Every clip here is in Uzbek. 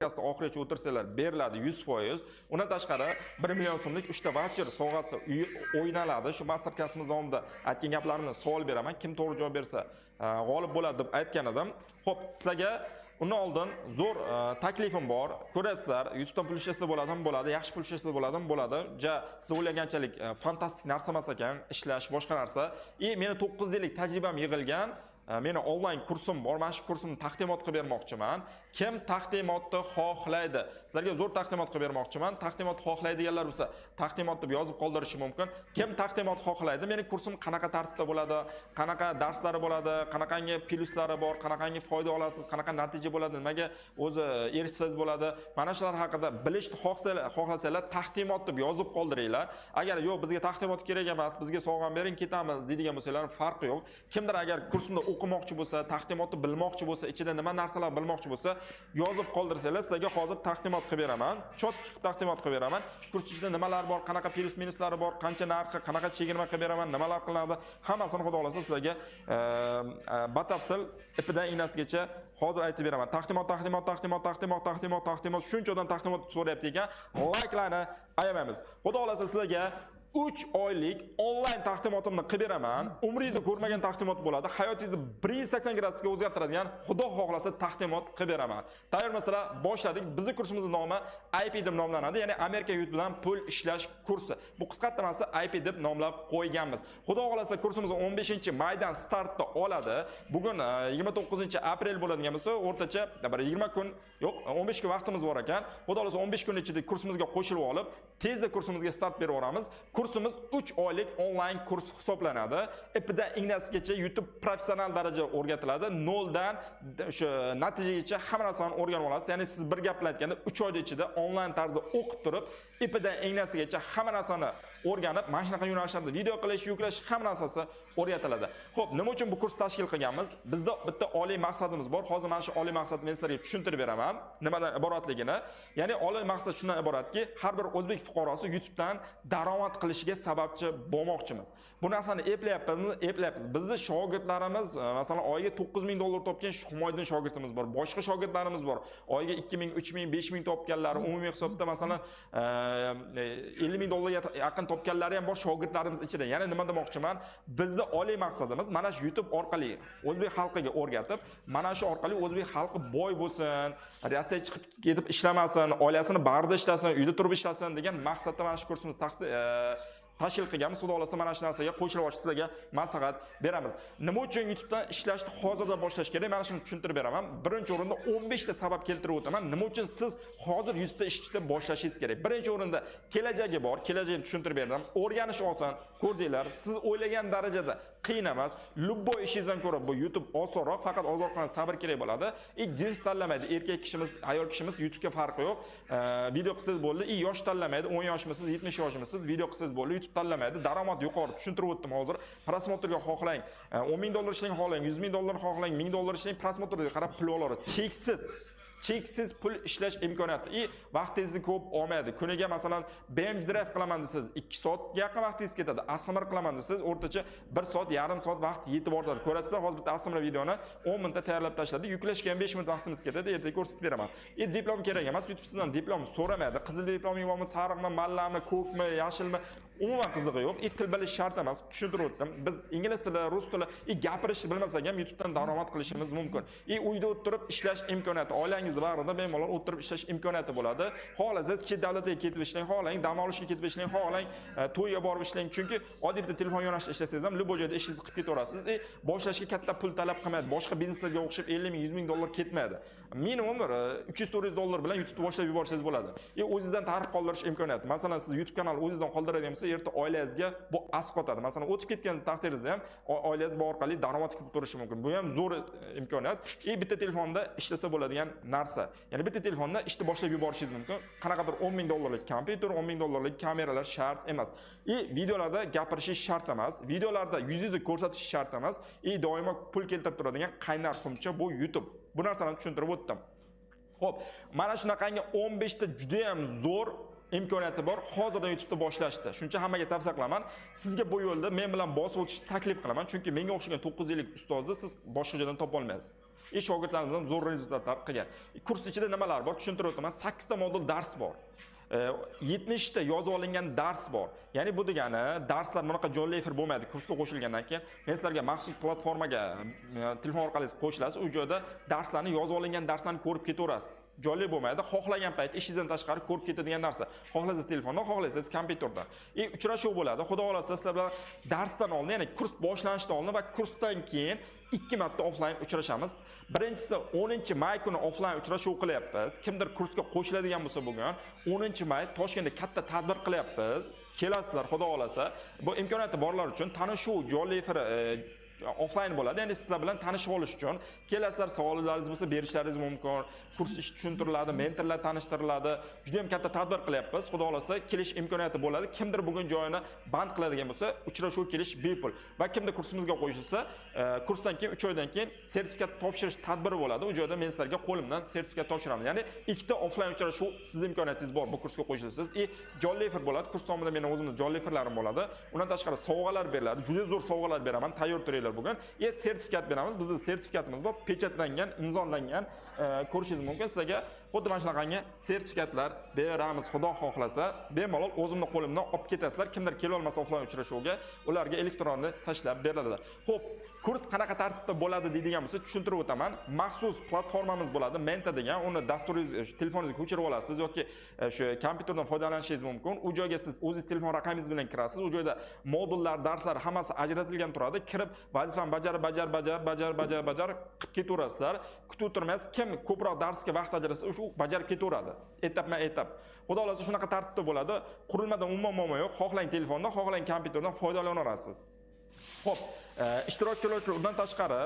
Oxirigacha o'tirsanglar, beriladi 100%. Undan tashqari 1 million so'mlik 3 ta vaucher sovg'asi o'ynaladi. Shu master klassimiz davomida aytgan gaplarimni savol beraman. Kim to'g'ri javob bersa, g'olib bo'ladi deb aytgan edim. Xo'p, sizlarga undan oldin zo'r taklifim bor. Ko'ryapsizlar, YouTubedan pul ishlasa bo'ladimi? Bo'ladi. Yaxshi pul ishlasa bo'ladimi? Bo'ladi. Ja siz o'ylaganchalik fantastik narsa emas ekan, ishlash boshqa narsa. И meni 9 yillik tajribam yig'ilgan. Meni onlayn kursim bor. Mana shu kursimni taqdimot qilib bermoqchiman. Kim taqdimotni xohlaydi? Sizlarga zo'r taqdimot qilib bermoqchiman. Taqdimot xohlaydiganlar bo'lsa, taqdimot deb yozib qoldirishi mumkin. Kim taqdimot xohlaydi? Meni kursim qanaqa tartibda bo'ladi? Qanaqa darslari bo'ladi? Qanaqangi plyuslari bor? Qanaqangi foyda olasiz? Qanaqa natija bo'ladi? Nimaga o'zi erishsangiz bo'ladi? Mana shular haqida bilishni xohlasanglar, taqdimot deb yozib qoldiringlar. Agar yo'q, bizga taqdimot kerak emas, bizga sovg'a bering, ketamiz deydigan bo'lsanglar, farqi yo'q. Kimdir agar kursimda o'qimoqchi bo'lsa, taqdimotni bilmoqchi bo'lsa, ichida nima narsalar bilmoqchi bo'lsa, yozib qoldirsanglar, sizlarga hozir taqdimot qilib beraman. Чётко taqdimot qilib beraman. Kurs ichida nimalar bor, qanaqa plyus minuslari bor, qancha narxi, qanaqa chegirma qilib beraman, nimalar qilinadi, hammasini, xudo xohlasa, sizlarga batafsil ipidan ignasigacha hozir aytib beraman. Taqdimot, taqdimot, taqdimot, taqdimot, taqdimot, taqdimot. Shuncha odam taqdimot so'rayapti ekan. Layklarni ayamaymiz. Xudo xohlasa, sizlarga 3 oylik onlayn taqdimotimni qilib beraman. Umringizda ko'rmagan taqdimot bo'ladi. Hayotingizni 180 gradusga o'zgartiradigan, xudo xohlasa, taqdimot qilib beraman. Tayyormisizlar? Boshladik. Bizning kursimizning nomi IP deb nomlanadi. Ya'ni Amerika YouTube bilan pul ishlash kursi. Bu qisqartirmasi IP deb nomlab qo'yganmiz. Xudo xohlasa, kursimiz 15-maydan startni oladi. Bugun 29-aprel bo'ladigan bo'lsa, o'rtacha bir 20 kun, yo'q, 15 kun vaqtimiz bor ekan. Xudo xohlasa, 15 kun ichida kursimizga qo'shilib olib, tezda kursimizga start berib yuboramiz. Kursimiz 3 oylik onlayn kurs hisoblanadi. Ipidan ignasigacha YouTube professional darajada o'rgatiladi. Noldan o'sha natijagacha hamma narsani o'rganib olasiz. Ya'ni siz bir gap bilan aytganda, 3 oyda ichida onlayn tarzda o'qib turib, ipidan ignasigacha hamma narsani o'rganib, mana shunaqa yo'nalishlarda video qilish, yuklash, hamma narsasi o'rgatiladi. Xo'p, nima uchun bu kurs tashkil qilganmiz? Bizda bitta oliy maqsadimiz bor. Hozir mana shu oliy maqsadni men sizlarga tushuntirib beraman, nimadan iboratligini. Ya'ni oliy maqsad shundan iboratki, har bir o'zbek fuqarosi YouTubedan daromad qilishiga sababchi bo'lmoqchimiz. Bu narsani eplayapmizmi? Eplayapmiz. Bizni shogirdlarimiz, masalan, oyiga 9000 dollar topgan Humoydin shogirdimiz bor. Boshqa shogirdlarimiz bor. Oyiga 2000, 3000, 5000 topganlari, umumiy hisobda, masalan, 50 ming dollarga yaqin topganlari ham bor shogirdlarimiz ichida. Ya'ni nima demoqchiman? Bizni oliy maqsadimiz mana shu YouTube orqali o'zbek xalqiga o'rgatib, mana shu orqali o'zbek xalqi boy bo'lsin, Rossiyaga chiqib ketib ishlamasin, oilasini bag'rida ishlasin, uyda turib ishlasin degan maqsadda mana shu kursimiz tashkil qilganmiz. Xudo xohlasa, mana shu narsaga qo'shilib olish sizlarga maslahat beramiz. Nima uchun YouTubedan ishlashni hozirdan boshlash kerak? Mana shuni tushuntirib beraman. Birinchi o'rinda 15 ta sabab keltirib o'taman. Nima uchun siz hozir YouTubeda ishni boshlashingiz kerak? Birinchi o'rinda kelajagi bor, kelajagini tushuntirib berdim. O'rganish oson, ko'rdinglar. Siz o'ylagan darajada qiyin emas. Любой ishingizdan ko'ra bu YouTube osonroq, faqat ozroqgina sabr kerak bo'ladi. И jins tanlamaydi. Erkak kishimiz, ayol kishimiz, YouTubega farqi yo'q. Video qilsangiz bo'ldi. И yosh tanlamaydi. 10 yoshmisiz, 70 yoshmisiz, video qilsangiz bo'ldi. YouTube tanlamaydi. Daromad yuqori, tushuntirib o'tdim hozir. Просмотр ga xohlang, 10 ming dollar ishlang, xohlang, 100 ming dollar xohlang, 1000 dollar ishlang, просмотр ga qarab pul olasiz. Cheksiz cheksiz pul ishlash imkoniyati и vaqtingizni ko'p olmaydi. Kuniga, masalan, BMG Drive qilaman desangiz, 2 soatga yaqin vaqtingiz ketadi. ASMR qilaman desangiz, o'rtacha 1 soat, yarim soat vaqt yetib ortadi. Ko'rasizlar, hozir bitta ASMR videoni 10 minutda tayyorlab tashladi. Yuklashga ham 5 minut vaqtimiz ketadi, ertaga ko'rsatib beraman. И diplom kerak emas, YouTube sizdan diplom so'ramaydi. Qizil diploming bormi, sariqmi, mallami, ko'kmi, yashilmi, umuman qizig'i yo'q. И til bilish shart emas, tushuntirib o'tdim. Biz ingliz tili, rus tili и gapirishni bilmasak ham YouTubedan daromad qilishimiz mumkin. И uyda o'tirib ishlash imkoniyati, oilangiz bag'rida bemalol o'tirib ishlash imkoniyati bo'ladi. Xohlasangiz, chet davlatga ketib ishlang, xohlang, dam olishga ketib ishlang, xohlang, to'yga borib ishlang. Chunki oddiy bitta telefon yo'nalishida ishlasangiz ham, любой joyda ishingizni qilib ketaverasiz. И boshlashga katta pul talab qilmaydi. Boshqa bizneslarga o'xshab 50 ming, 100 ming dollar ketmaydi. Minimum 300-400 dollar bilan YouTube'ni boshlab yuborsangiz bo'ladi. И o'zingizdan tarix qoldirish imkoniyati. Masalan, siz YouTube kanal o'zingizdan qoldiradigan bo'lsa, erta oilangizga bu asqotadi. Masalan, o'tib ketgan taqdiringizda ham oilangiz bu orqali daromad qilib turishi mumkin. Bu ham zo'r imkoniyat. И bitta telefonda ishlasa bo'ladigan narsa. Ya'ni bitta telefonda ishni boshlab yuborishingiz mumkin. Qanaqadir 10 ming dollarlik kompyuter, 10 ming dollarlik kameralar shart emas. И videolarda gapirishingiz shart emas. Videolarda yuzingizni ko'rsatish shart emas. И doimo pul keltirib turadigan qaynar xumcha bu YouTube. Bu narsani tushuntirib o'tdim. Xo'p, mana shunaqangi 15 ta juda ham zo'r imkoniyati bor hozirdan YouTube'da boshlashdi. Shuning uchun hammaga tavsiya qilaman. Sizga bu yo'lda men bilan bosib o'tishni taklif qilaman, chunki menga o'xshagan 9 yillik ustozni siz boshqa joydan topa olmaysiz. И shogirdlarimiz ham zo'r результат lar qilgan. Kurs ichida nimalar bor, tushuntirib o'taman. 8 ta modul dars bor. 70 ta yozib olingan dars bor. Ya'ni bu degani, darslar bunaqa jonli efir bo'lmaydi. Kursga qo'shilgandan keyin men sizlarga maxsus platformaga telefon orqali qo'shilasiz. U joyda darslarni, yozib olingan darslarni ko'rib ketaverasiz. Jonli bo'lmaydi. Xohlagan payt ishingizdan tashqari ko'rib ketadigan narsa. Xohlasangiz telefonda, xohlasangiz kompyuterda. И uchrashuv bo'ladi. Xudo xohlasa, sizlar bilan darsdan oldin, ya'ni kurs boshlanishidan oldin va kursdan keyin ikki marta offlayn uchrashamiz. Birinchisi 10-may kuni offlayn uchrashuv qilyapmiz. Kimdir kursga qo'shiladigan bo'lsa, bugun 10-may Toshkentda katta tadbir qilyapmiz. Kelasizlar, Xudo xohlasa. Bu imkoniyati borlar uchun tanishuv jonli efiri offlayn bo'ladi. Ya'ni sizlar bilan tanishib olish uchun kelasizlar, savollaringiz bo'lsa, berishlaringiz mumkin. Kurs ishi tushuntiriladi, mentorlar tanishtiriladi. Juda ham katta tadbir qilyapmiz. Xudo xohlasa, kelish imkoniyati bo'ladi. Kimdir bugun joyini band qiladigan bo'lsa, uchrashuv kelish bepul. Va kimdir kursimizga qo'shilsa, kursdan keyin 3 oydan keyin sertifikat topshirish tadbiri bo'ladi. U joyda men sizlarga qo'limdan sertifikat topshiraman. Ya'ni ikkita offlayn uchrashuv, sizni imkoniyatingiz bor, bu kursga qo'shilsangiz. И jonli efir bo'ladi. Kurs davomida meni o'zimni jonli efirlarim bo'ladi. Undan tashqari sovg'alar beriladi. Juda zo'r sovg'alar beraman. Tayyor turinglar bugun. И sertifikat beramiz. Bizda sertifikatimiz bor, pechatlangan, imzolangan, ko'rishingiz mumkin. Sizlarga xuddi mana shunaqangi sertifikatlar beramiz, Xudo xohlasa. Bemalol o'zimni qo'limdan olib ketasizlar. Kimdir kela olmasa offlayn uchrashuvga, ularga elektronni tashlab beriladi. Xo'p, kurs qanaqa tartibda bo'ladi deydigan bo'lsa, tushuntirib o'taman. Maxsus platformamiz bo'ladi, Menta degan. Uni dasturingiz, telefoningizga ko'chirib olasiz yoki shu kompyuterdan foydalanishingiz mumkin. U joyga siz o'zingiz telefon raqamingiz bilan kirasiz. U joyda modullar, darslar hammasi ajratilgan turadi. Kirib, vazifani bajarib, bajarib, bajarib, bajarib, bajarib, bajarib qilib ketaverasizlar. Kutib o'tirmaysiz. Kim ko'proq darsga vaqt ajratsa, o'sha bajarib ketaveradi. Etapma-etap. Xudo xohlasa, shunaqa tartibda bo'ladi. Qurilmada umuman muammo yo'q. Xohlang telefonda, xohlang kompyuterdan foydalanaverasiz. Xo'p, ishtirokchilar uchun undan tashqari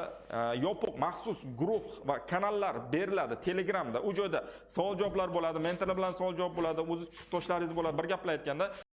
yopiq maxsus guruh va kanallar beriladi Telegramda. U joyda savol javoblar bo'ladi, mentorlar bilan savol javob bo'ladi, o'zi kursdoshlaringiz bo'ladi. Bir gap bilan aytganda,